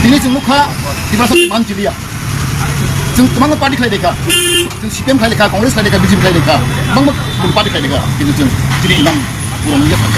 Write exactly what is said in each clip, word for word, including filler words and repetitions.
Tini chwng nukha, Tiprasa tei man chiliya. Chwng kwbangma party khlai dekha. Chwng C P M khlai dekha, Congress khlai dekha, B J P khlai dekha. Kwbangma party khlai dekha. Kintu chwng chini imang pura nungya kha.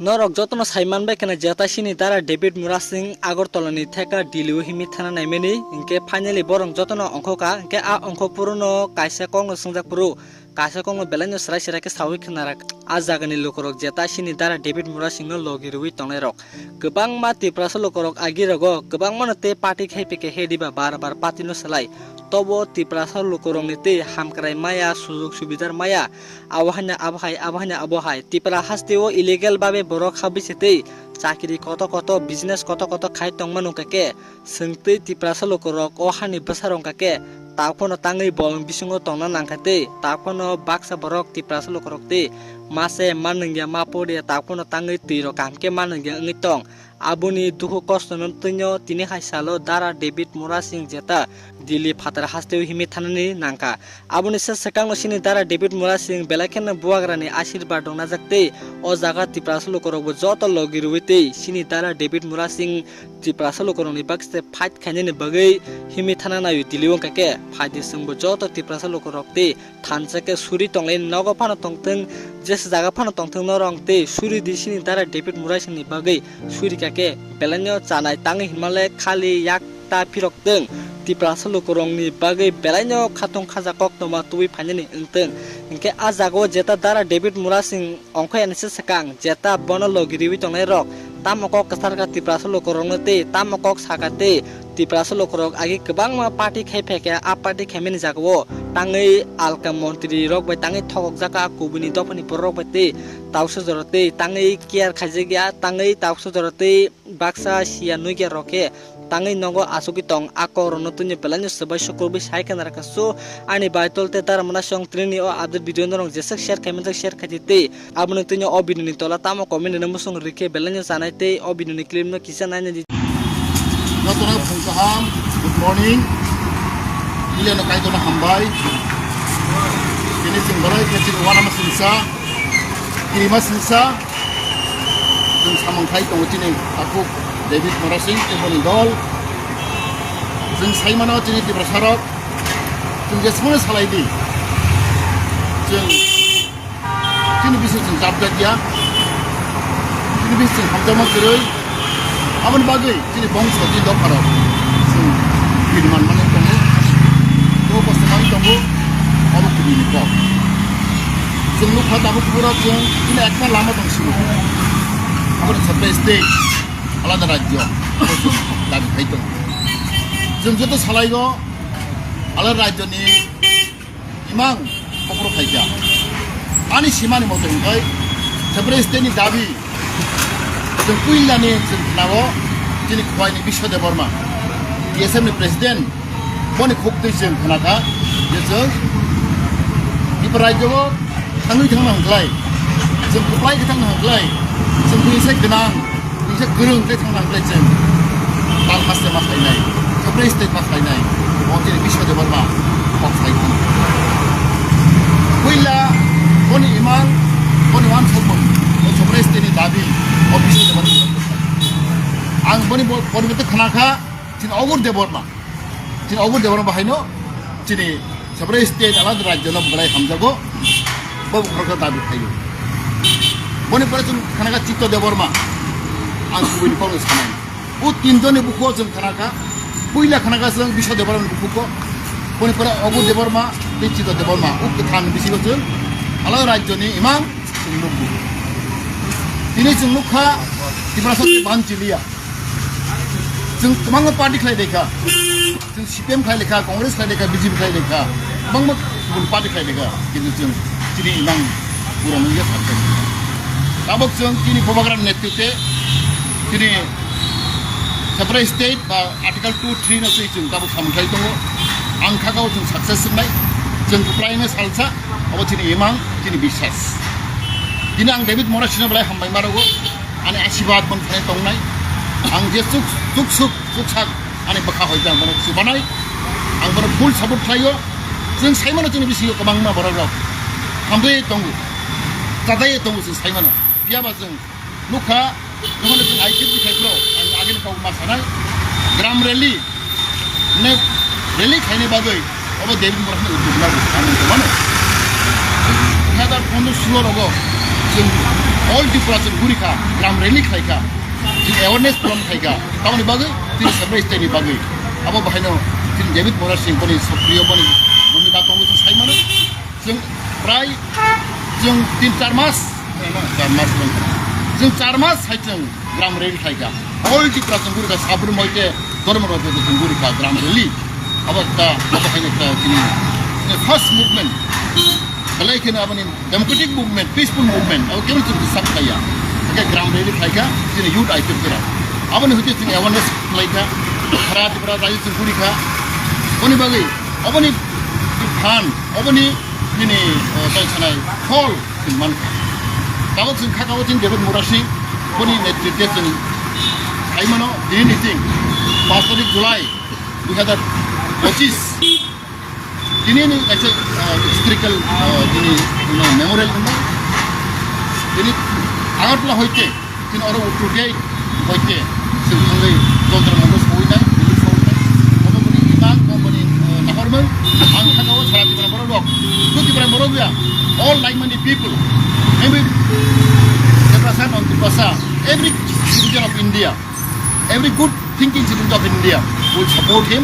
Norok jotono sai manbai kheno jeta sini dara David Murasing Agartala ni theka Delhi o himwi thana naimani, hinkhe finally borok jotono ongkhoka, hinkhe a ongkho puruno kaisa kokno swngjak phuru, kaisa kokno belaino swrai swrai khe saui khwnarak. A jagani lukurok jeta sini dara David Murasingno logi rwui tongnairok. Kwbangma Tiprasa lukurok agirogo kwbangmano tei party khai phikhe he diba bar bar party no swlai. Tobo Tiprasa lukurokni tei hamkrai maya, sujok subidar maya, abo haino abo hai, abo haino abo hai. Tipra hasteo illegal babe borok habwi se tei chakri koto koto, business koto koto khai tongmano kake. Chwng tei Tiprasa lukurok o hani bwsarok wngkha khe, tak phano tangwi bolong bisingo tongna nangkha tei tak phano baksa borok Tiprasa lukurok tei mase manwngya ma poriya tak phano tangwi twirok kaham khe manwngya wngwi tong. Aboni dukhu kostono twino tini hai salo dara David Murasing jeta Delhi phatar hasteo himwi thanani nangkha. Aboni se swkangno sini dara David Murasing belai kheno bubagrani ashirbad rok najak tei o jaga Tiprasa lukurokbo joto logi rwui tei sini dara David Murasing Tiprasa lukurokni baksa fight khainani bagwi himwi thana naio Delhi o wngkha khe phaidi chwngbo joto Tiprasa lukurok tei thansa khe suri tonglai nogo phano tongthwng, jesa jaga phano tongthwng norok tei suri di sini dara David Murasingni bagwi suri kha khe belaino chanai tangwi hinmale khali yak ta phirok tong Tiprasa lukurokni bagwi belaino khatong khaja koktoma tubui phainani wngtong. Hinkhe a jagao jeta dara David Murasing ongkhoyani se swkang jeta bono logi riwi tongnai rok tamo kok kwchar kha Tiprasa lukurokno tei tamo kok sakha tei Tiprasa lukurok agi kwbangma party khai phaikha, a party khaimani jagao tangwi alka montri rok bai tangwi thokokjak kha, kubuni dophani borok rok bai tei tausa jora tei tangwi care khaijakya, tangwi tausa jora tei baksa siya nukya rok khe tangwi nogo achugwi tong. A kok rokno twino belaino swbai sukrubwi sai khna rakha. So ani bai tol tei dara mwnasong tini o update video norok jeswk share khai manjak share khai di tei aboni twino o video ni tola tamo comment rwna muchung rwkhe belaino chanai tei o video ni clip no kisa naina di. Jotono phung kaham, good morning. Ileno kaitorno hambai. Tini chwng borai khe chini wanama singsa, kirima singsa. Chwng samung khai tongo chini takhuk David Murasing tei boni dol. Chwng sai mano chini Tiprasarok, chwng jesmano salai di. Chwng chini bising chwng chapjak ya, chini bising chwng hamjakma kwrwi. Aboni bagwi chini bongso chini dopharok chwng bini manmani tongo, tei kosto manwi tongo, obo kubuni kok. Chwng nukha tabuk kubura chwng chini ekta lama tong sini. Aboni separate state, alada rajyo, abo chwng dabi khai tongo. Chwng joto salaigo alada rajyoni imang kokrok khaikha. Ani simani mote hwnkhe separate state ni dabi chwng puilani chwng khnao chini khwaini Biswa Debbarma, T S F ni president, boni khuk twi chwng khnakha je chwng Tripura rajyo o thangwi thangna hwnkhlai, chwng kwplai khe thangna hwnkhlai, chwng twi se gwnang. Kisa kwrwng tei thangna hwnkhe chwng tal haste ma khlainai, separate state ma khlainai, o chini Biswa Debbarma kok sai thang. Puila boni imang, boni uansukmung, o separate state ni dabi, o Biswa Debbarma. Ang boni bo-, boni bwtwi khna kha, chini Obur Debbarma. Chini Obur Debbarma bahaino chini separate state alada rajyo no belai hamjago, bo bukhorok dabi khaio. Boni pore chwng khanakha Chitto Debbarma, ang kubuni kokno sanai. O tinjoni bukhuo chwng khanakha, puila khanakha chwng Biswa Debbarma ni bukhuko, boni pore Obur Debbarma tei Chitto Debbarma, o kwthang bisingo chwng alada rajyoni imang chwng nukgo. Tini chwng nukha Tiprasa tei ban chiliya. Chwng kwbangma party khlai dekha. Chwng C P M khlai lekha, Congress khlai lekha, B J P khlai lekha, kwbangma kubun party khlai lekha, kintu chwng chini imang pura nungya kha. Tabuk chwng chini Bubagra ni netritwe chini separate state ba Article two three no twi chwng tabuk samung khlai tongo. Ang kha o chwng success wngnai, chwng kwplaino salsa, abo chini imang, chini biswas. Tini ang David Murasingno belai hambai ma rwgo, ani asibad boni thani tongnai. Ang je chuk, chuk suk, chuk sak, ani bwkha hoi jang bono chubanai. Ang bono full support khlaio. Chwng saimano chini bisingo kwbangma borok rok hamjai tongo, chajai tongo chwng saimano. Phiya ba chwng nukha Nohole chwng I P F ni khai phro, ang agini kok ma sanai, gram rally, ne rally khaina bagwi, obo David Murasing ni uddog lago, ang wngkha mano. Dui hazar pondro sulo rogo, chwng all Tripura chwng guri kha, gram rally khai kha, chwng awareness program khai kha, tamoni bagwi, chini separate state ni bagwi. Abo bahaino chini David Murasing boni sokriyo boni bhumika tongo chwng sai mano. Chwng prai chwng tin char mas, eh, no, char mas wngkha. Chwng char mas hai chwng gram rally khai kha. All Tripura chwng guri kha, Sabrum hoite Dharmanagar hoite chwng guri kha gram rally. Abo ekta, abo hai ekta chini, chini first movement. Belai kheno aboni democratic movement, peaceful movement, abo kebel chwng disturb khlaiya. Hakhe gram rally khai kha, chini youth I P F khe rok. Aboni hoite chwng awareness khlai kha, sara Tripura rajyo chwng guri kha. Boni bagwi, aboni phan, aboni nini, eh, tei sanai phol chwng man kha. Tabuk chwng kha, tabuk chwng David Murasing, boni netritwe chwng khai mano, tini ni chwng, panch tarik July, dui hazar pochis. Tini ni kaisa, ah, historical, ah, tini, tini memorial wngkha. Tini Agartala hoite, tini oro Uttor Gate hoite, chwng thangwi Jantar Mantar sawinai, Delhi sawinai. Obo boni imang, obo boni, ah, nahormung. Ang sakao sara Tipra borok rok, Tipra borok ya, all like-minded people, maybe Tiprasa, non Tiprasa, every citizen of India, every good thinking citizen of India will support him,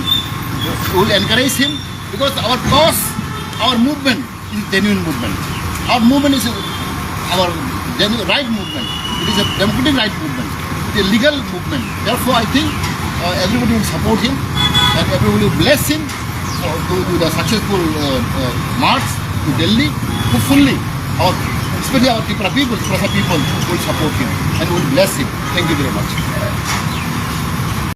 will encourage him, because our cause, our movement is genuine movement. Our movement is our genu-, right movement. It is a democratic right movement. It is a legal movement. Therefore, I think, uh, everybody will support him and everybody will bless him for, to do the successful, uh, uh, march to Delhi. Hopefully, our, especially our Tipra people, Tiprasa people will support him and will bless him. Thank you very much.